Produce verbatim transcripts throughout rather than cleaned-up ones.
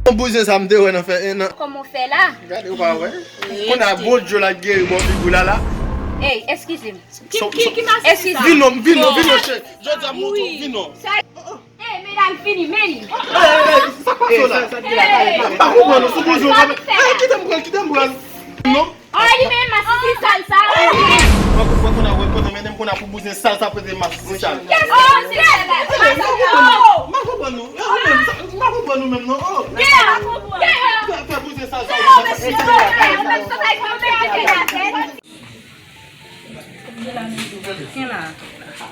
Yon bouzen sa m te wè nan fè en an. Kòman w fè la? Gade, ou pa wè? Kounye a bon djòl la geri bò figi w la la. Ey, eskize m. Ki, ki, ki masisi sa? Vin non, vin non, vin non, cheri. Jodi a m montre w, vin non. Ey, medam fini, men li. Ey, ey, ey, sa k pase w la? M pa konprann ou, sou bouzen w kanpe. Ey, kite m pran l, kite m pran l. Non? Oh, li menm masisi sal sa. Mwen konprann kounye a, mwen konprann, men kounye a pou bouzen sal sa prete masisi sal. Oh, se la. M pa konprann nou. Ou menm, m pa konprann nou menm non. Oh. Fè, fè bouzen sal sa. Gen la.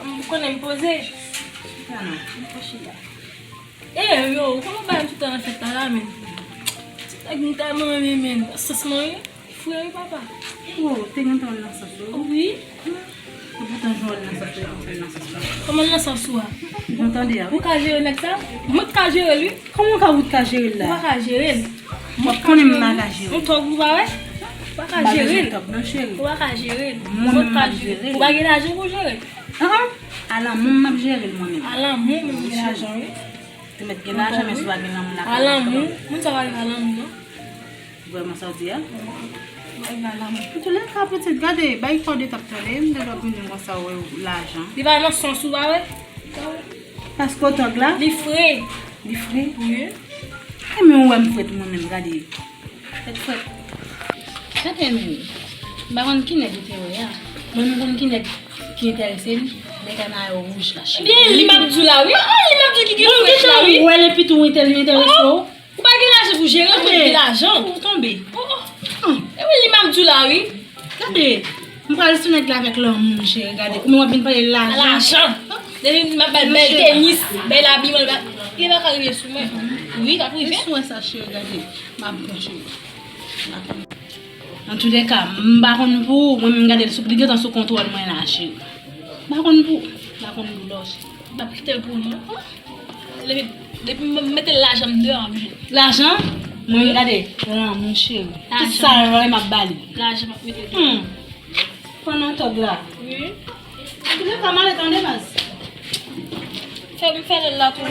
M konnen m poze. Nan, nan, m fò chita. E yo, kòman bagay m toutan nan fèt la la, men? Ti nèg m tèlman renmen, men, sans mwen, wi. Frè, wi, papa. Oh, te gentan nan sans ou. Wi. Epoutan, jan w nan sans ou, nan sans ou. Kòman nan sans ou a? Jan w tande a. Ou ka jere nèg sa? Mwen k ka jere l, wi. Kòman w ka, ou t ka jere l la? Ou pa ka jere l. Mwen konnen m pa ka jere l. Yon tòg ou pa wè? Ou pa ka jere l. Ou pa ka jere l. Mwen menm m ap jere l. Ou pa gen lajan pou jere l. An, an. A lanmou m ap jere l mwen menm. A lanmou m gen lajan, wi. Ou mèt gen lajan, men si w pa gen lanmou, l ap... A lanmou, moun sa pa gen a lanmou, non. Vrèman sa w di a? Mwen gen a lanmou. Antoulèka, pitit, gade, bay kòde t ap tande, m te dwe vin konsa, wè, lajan. Li pa nan sans ou, pa wè? Paske w tòg la? Li fre. Li fre? Wi. E men ou wè m fre tou mwen menm, gade. Tèt frèt. Tande men, m pa konn ki nèg ou te wè a. Mwen, m konn ki nèg ki enterese m, nèg a mayo wouj la, cheri. Ebyen, li m ap di w la, wi. Oh, li m ap di w ki gen frèch la, wi. Ou wè l epi tou, li enterese w. Ou pa gen lajan pou jere l, mwen gen lajan. Ou tonbe. Oh, oh. E wi, li m ap di w la, wi. Gade, m pral sou nèg la avèk lanmou, cheri, gade. Ou menm w ap vin pale lajan. Lajan. Depi m ap ba l bèl tenis, bèl abiman, li pa ka rive sou mwen. Wi, l ap rive. E sou wè sa, cheri, gade. M ap pran, cheri. Antoulèka, m pa konn pou ou, mwen menm gade l sou, li gentan sou kontwòl mwen la, cheri. M pa konn pou ou, m pa konn pou lòs. M ap kite l pou ou, non. Depi, depi m mete lajan m deyò, m jwenn. Lajan? Mwen menm gade, lanmou, cheri. Tout sa l vle, m ap ba li. Lajan m ap mete deyò. Hmm. Pandan tòg la. Wi. Antoulèka, m ale tande baz. Fè m fè lè la tou.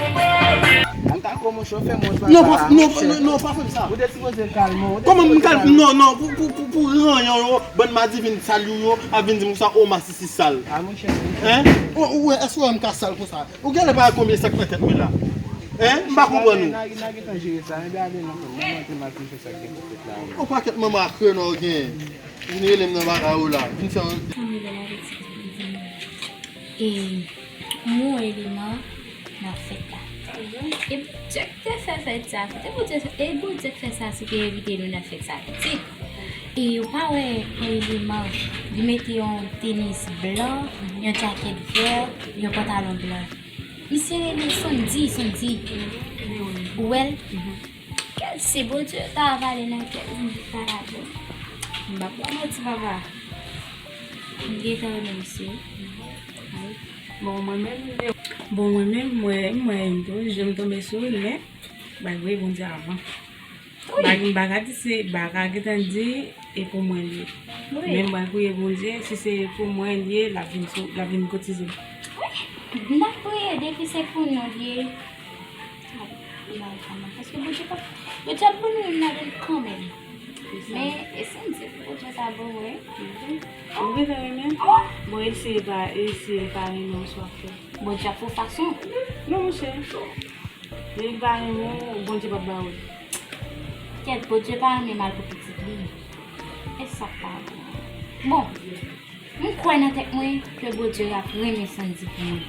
Atako monchè, fè mwen... Non, pa, non, non, non, pa fè m sa. Ou te sipoze kalme w. Kòman m kalme? Non, non, pou, pou, pou, pou ranyon yo, bann madivin sal yo, yo ap vin di m sa, o masisi sal. A monchè. Hein? Ou, ou wè, èske w wè m ka sal konsa? Ou genlè pa wè konbyen sa k nan tèt mwen la? Hein? M pa konprann ou. N a, n a gentan jere sa, men gade non, mwen montre masisi sa ki nan tèt la. O pakèt manman ak renò w genyen. Vin rele m nan bagay ou la. Vin fè yon... Tanmi bèl apeti. E, m wè Elimar nan fèt la. E Bondye k te fè fèt sa. Kote Bondye, e Bondye k fè sa, se te envite nou nan fèt sa, pitit. E ou pa wè Elimar, li mete yon tenis blan, yon djakèt vè, yon pantalon blan. Misye rele Sandy, Sandy. Ou wè l? Kèl se Bondye ta pale nan kèl li ta la bò. M p ap ba w manti, papa. M gentan renmen misye. Bon, mwen menm, bon, mwen menm, mwen, mwen tou, je m tonbe sou li, men, bay vre Bondye avan. Wi. M pa ka di se, m pa ka gentan di e pou mwen li ye. Wi. Men mwen priye Bondye, si se pou mwen li ye, l ap vin sou, l ap vin kotize m. Wi, n ap priye, depi se pou nou li ye. Paske Bondye pa, Bondye ap ban nou youn ladan l kanmenm. Men, e Sandy pou Bondye ta ban mwen. Ou gentan renmen? Bon, e si l pa, e si l pa renmen w, sa w ap fè? Bondye ap fè w fason. Non, monchè. Depi l pa renmen w, Bondye p ap ba w l. Kèt, Bondye pa renmen mal pou pitit li. E sa k pa bon. Bon, m kwè nan tèt mwen ke Bondye ap renmen Sandy pou mwen.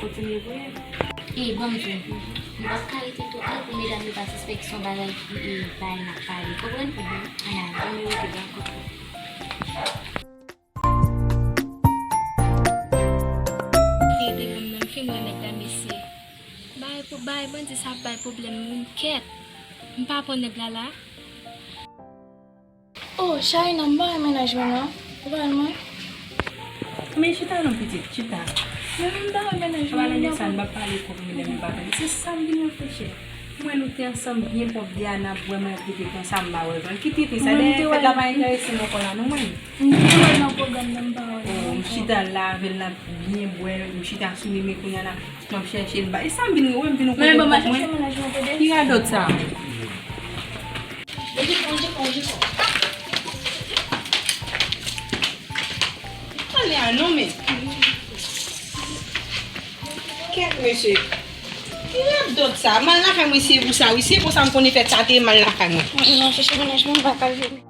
Kontinye priye. E, ban m di w, nou p ap ka rete twòp lè pou medam yo pa sispèk se yon bagay ki, e, bagay n ap pale. Konprann? Ann ale. Ann rete dakò. Te, te konn nan fim wè nèg la, mesye. Bay pou bay, bandi sa ap bay pwoblèm moun kèt. M pa pran nèg la la. Oh, Shaina, m pa wè mennaj mwen non. Ou pa wè l mwen? Men chita non pitit, chita. Men m pa wè mennaj mwen non. Sa, m pa pale kòk mwen lè m pa pale. Se sa m vin reflechi. Mwen, nou te ansanm byen pwòp, Diana, vrèman, kite konsa, m pa wè l. Kite fi sa, dèyè fèt la pa enterese m ankò la, non, mwen. M te wè l nan pwogram nan, m pa wè l. Oh, M chita la avè l, n ap byen bwè, m chita sou li, men kounye a la, m ap chèche l ba. E sa m vin wè, m vin wè. Men bon, m al chèche mennaj mwen, tande. Ki radòt sa? Pale a non, men. Kèt, mesye. Ki radòt sa? M al lakay mwen, se pou sa, wi. Se pou sa m konnen fèt sa te mal lakay mwen. M al chèche mennaj mwen, m pa ka jwenn.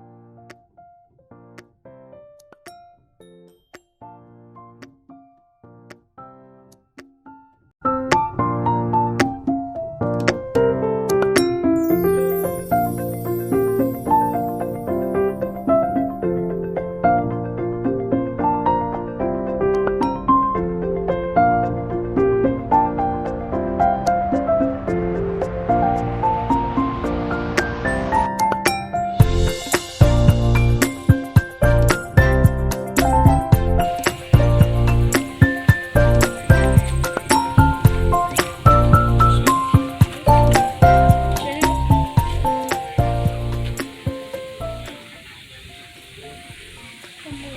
Kòman w ye?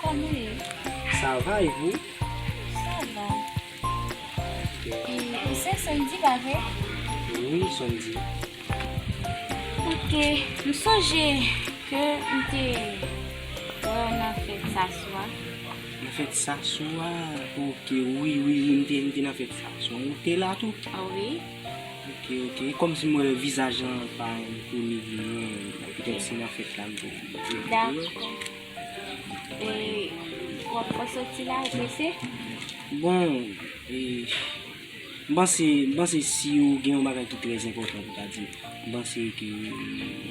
Kòman w ye? Sa va, e vou? Sa va. Ok. E, ou se Sandy, pa vre? Wi, Sandy. Ok, m sonje ke m te wè w nan fèt Sasou a. Nan fèt Sasou a? Ok, wi, wi, wi, m te, m te nan fèt Sasou a. Ou te la tou? A wi. Ok, ok. Kòmsi m wè vizaj lan pa enponi pou mwen, petèt se nan fèt la m te, m te, m te wè. Dakò. E, w ap fè soti la, ou prese? Bon, e, m panse, m panse si w gen yon bagay ki trè enpòtan pou w ta di m, m panse ke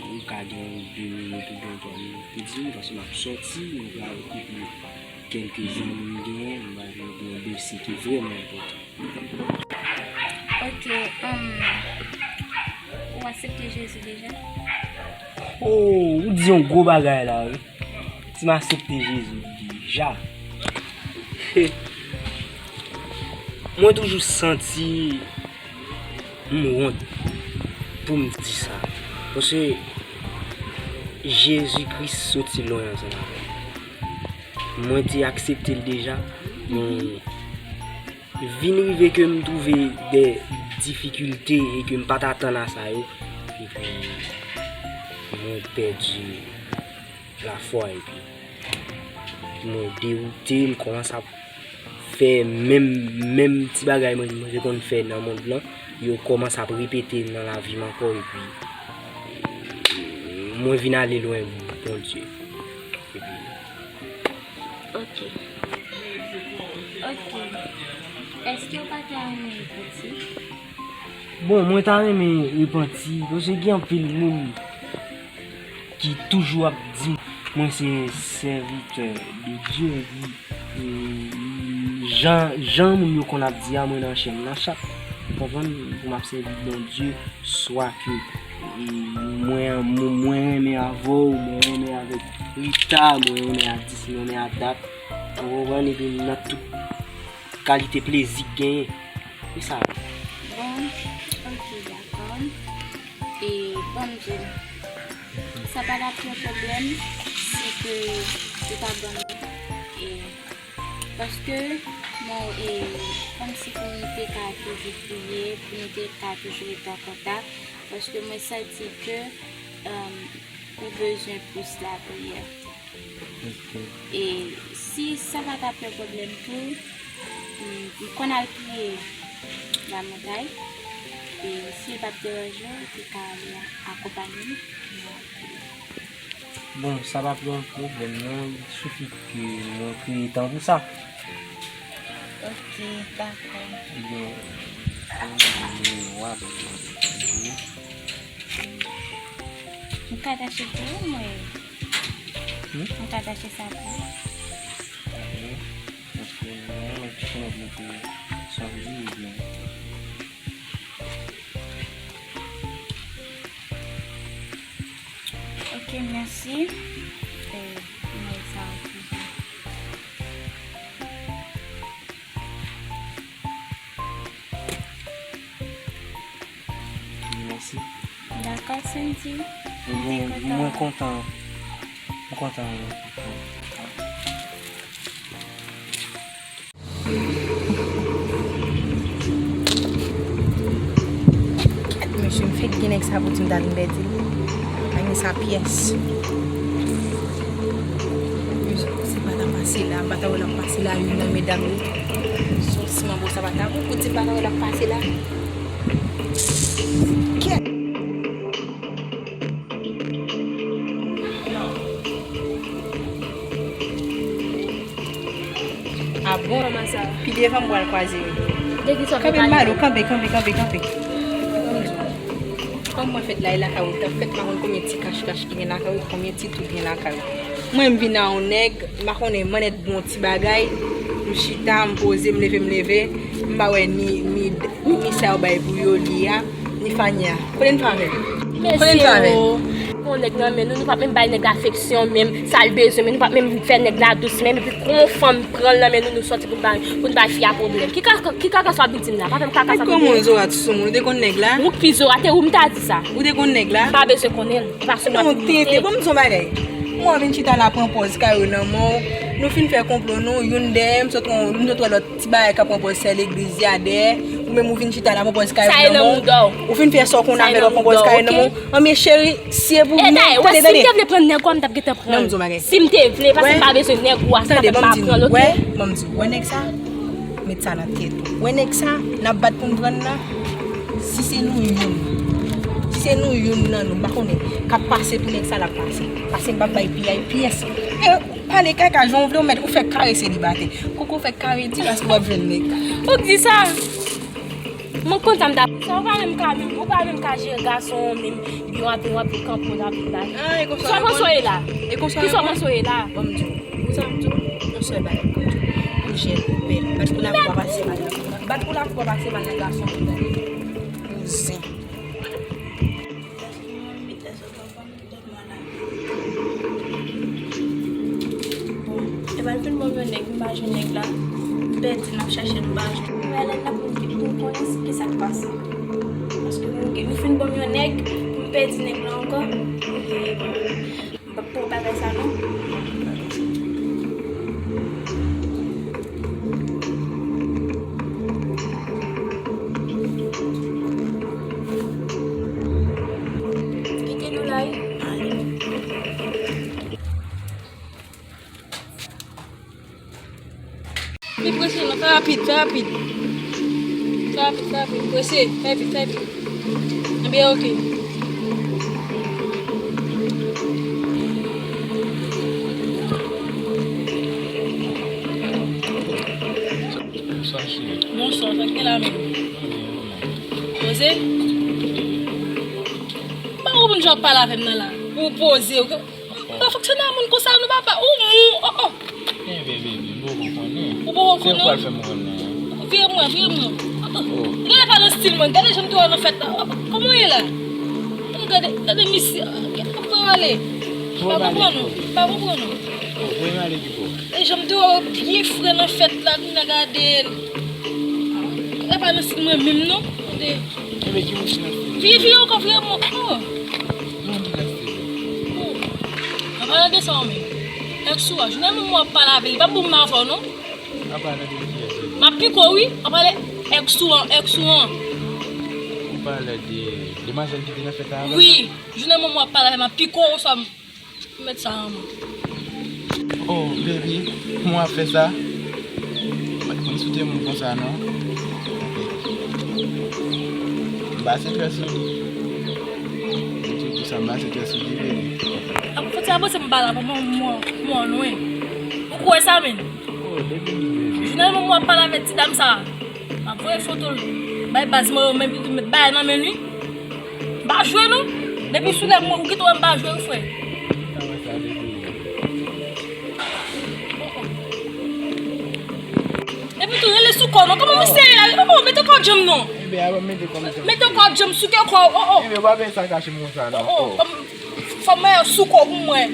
ou ka gen yon de minit oubyen twa minit pou di m, paske m ap soti, m pral kote kèlke zanmi m genyen, m pral gen yon dosye ki vrèman enpòtan. Ok, um, ou aksepte Jezi deja? Oh, ou di yon gwo bagay la, wi. Si m aksepte Jezi deja. Mwen toujou santi m wont pou m di sa. Paske Jezi Kris soti lwen ansanm avè m. Mwen te aksepte l deja, men vin rive ke m twouve de difikilte e ke m pa t atann a sa yo. Epi, mwen pèdi lafwa, epi mwen dewoute, m kòmanse ap fè menm, menm ti bagay mwen, mwen te konn fè nan mond lan, yo kòmanse ap repete nan lavi m ankò, epi mwen vin ale lwen Bondye. Epi Ok. Ok. Èske w pa ta renmen repanti? Bon, mwen ta renmen repanti, paske gen anpil moun ki toujou ap di mwen se sèvitè de Dye, epi, e, jan, jan moun yo konn ap di a, mwen nan chèn nan chat. Ou konprann? Pou m ap sèvi Bondye, swa ke, e, mwen, mwen, mwen renmen avè w, mwen renmen avèk Rita, mwen renmen ak Dis, mwen renmen ak Dat. Ou konprann? Epi m nan tout kalite plezi k genyen. E sa. Bon, ok, dakò. E ban m di w, sa pa t ap yon pwoblèm si ke ou ta ban m, e, paske, bon, e, kòmsi pou nou te ka toujou priye, pou nou te ka toujou rete an kontak, paske mwen santi ke, um, ou bezwen plis lapriyè. Ok. E si sa pa t ap yon pwoblèm pou ou, m, m konn al priye nan montay. E si l p ap deranje w, ou te ka ale akonpanye m. Bon, sa p ap yon pwoblèm non, il suffit ke mwen kreye tan pou sa. Ok, dakò. Ebyen, w ap M ka tache pou ou, mwen. Hmm? M ka tache sa pou ou. Paske mwen, mwen ti konnen pou te sanble byen. Ok, mèsi. E, mwen sa ou toujou. Mèsi. Dakò, Sandy. Mwen kontan. Mwen kontan. Nèg sa pou di m ta vin pèdi l. Pa gen sa pyès. Se pa ta pase la, m pa ta wè l ap pase la, youn nan medam yo. Sòti manbo sa pa ta bon pou di m pa ta wè l ap pase la. Kèt. Ah bon? Kòman sa? Pi devan m pral kwaze yo. Kanpe m ba l, kanpe, kanpe, kanpe, kanpe. Kòm mwen fèt la, e lakay ou t ap fèt, m pa konn konbyen ti kach kach ki gen lakay ou, konbyen ti twou ki gen lakay ou. Mwen, m vin a yon nèg, m pa konnen, mannèt bon ti bagay, m chita, m poze, m leve, m leve, m pa wè ni, ni, ni, ni sa yo bay pou yo li a, ni Fania. Kote n fè avè l? Kote n fè avè l? Mesye o, yon nèg nan men nou, nou pa menm bay nèg la afeksyon menm, sa l bezwen, men nou pa menm fè nèg la dous menm, epi kon yon fanm pran l nan men nou, nou sòti pou n bay, pou n bay fi a pwoblèm. Ki kaka, ki kaka sa w ap vin di m la? Pa fè m kaka sa. Kòman w Zora t sou moun, ou te konn nèg la? Ou k pi Zora, te ou m ta di sa. Ou te konn nèg la? M pa bezwen konnen l. Li pa sou mwen pou m monte. Non, tenten, ban m di w yon bagay. Mwen vin chita la pran pòz Kayo nan men w. Nou fin fè konplo nou, youn dèyè m, sot, m sot wè lòt ti bagay k ap pran pòz sè legliz ya dèyè. Ou menm ou vin chita la pran pòz Kayo nan men w. Ou fin fè sa w konn avè l, w ap pran pòz Kayo nan men w. Anben cheri, si e pou ou menm, tande, tande. Si m te vle pran nèg ou a, m t ap gentan pran. Nan m di w yon bagay. Si m te vle, paske m pa bezwen nèg ou a, se pa fè m pa pran l, oke? Tande, ban m di w, wè, ban m di w, wè nèg sa? Met sa nan tèt ou. Wè nèg sa, n ap bat pou n pran l nan. Si se nou youn, si se nou youn nan nou, m pa konnen, k ap pase pou nèg sa, l ap pase. Paske m p ap bay piyay pyès. E, pale kaka jan w vle, w mèt, ou fèk kare selibatè. Koko fèk kare di paske w ap jwenn nèg. Ou k di sa? Mwen konn sa m ta fè. Sa w pa menm ka menm, ou pa menm ka jere gason w menm, epi w ap, w ap kanpe w ap vin la. Sa w panse w ye la? Ki sa w panse w ye la? Ban m di w. Ou sa m di w? Yon sèl bagay m konn di w. Ou jèn, ou bèl. Bat pou lakou pa pase mal nan. Bat pou lakou pa pase mal nan gason moun, tande. Kouzen. Bon, epa l fin ban m yon nèg, m pa jwenn nèg la. M pèdi, m ap chache l, m pa jwenn. M wè lè n ap pou m konnen ki sa k pase. Paske m, m fin ban m yon nèg, m pèdi nèg la ankò. E, bon. M p ap pran bagay sa non. Kite nou la wi. Li prese non, fè rapid, fè rapid. Fè rapid, fè rapid, prese, fè vit, fè vit. Ebyen, oke. Bonswa, cheri. Bonswa, sa k te la menm? Poze? M pa konprann jan w ap pale avè m nan la. Pou w poze, ou Ou pa fonksyone a moun konsa non papa, ou mou, oh, oh. Enben, baby, m poko konnen. Ou poko konnen? Se ou k pral fè m konn nan. Vire mwen, vire mwen. Oh, oh. Gade pa nan stil mwen, gade jan m te wè w nan fèt la. Oh, oh, kòman w ye la? Oh, gade, gade misye, oh, gade kòman w ale. M pa konprann ou, m pa konprann ou. Oh, voye m ale pito. E jan m te wè w byen fre nan fèt la, kounye a gade. Gade pa nan stil mwen menm non. Gade. Enben ki moun ki nan stil? Vire, vire ankò, vire mwen. Oh. Ki moun ki nan stil? Oh. An palan de sa w menm. Èks ou a, jounen moun mwen ap pale avè l, li p ap bon moun avè w non. An palan de kiyès? M ap piko wi, an pale èks ou an, èks ou an. Ou pale de demwazèl ki te nan fèt la avan? Wi, jounen moun mwen ap pale avè l, m ap piko oswa m Ou mèt sa an mwen. Oh, baby, kòman w ap fè sa? Mwen sou te moun konsa, non? Ok. M ba se pyès ou. M tou di sa, m ba se pyès ou, baby. Ap fouti avanse m ba la, mwen, mwen, mwen lwen. Ou kwè sa, menm? Oh, baby, baby. Jounen moun mwen ap pale avèk ti dam sa. M ap voye foto l bay baz mwen yo, men li met bagay nan men li. M pa jwe non. Depi sou lè mwen, ou kite wè m pa jwe wi, frè. Epi tou, rele sou kò non. Kòman misye ye la? Oh, oh, mete kò djanm non. Mete kò djanm sou kè kò. Oh, oh. Enben, pa fè sa kache m konsa non. Oh, oh. Fò m mete sou kò pou mwen.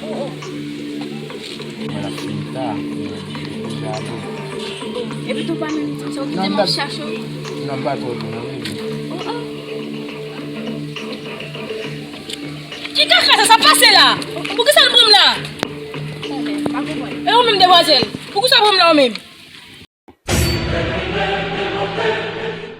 Oh, oh. Mwen ap fin ta, mwen deja ale. Epi tou pa menm, sa w kite m ap chache w. Non, m pa twò bon non, baby. Oh, oh. Ki kaka sa, sa pase la? Poukisa l pran m la? E ou menm demwazèl, poukisa w pran m la ou menm?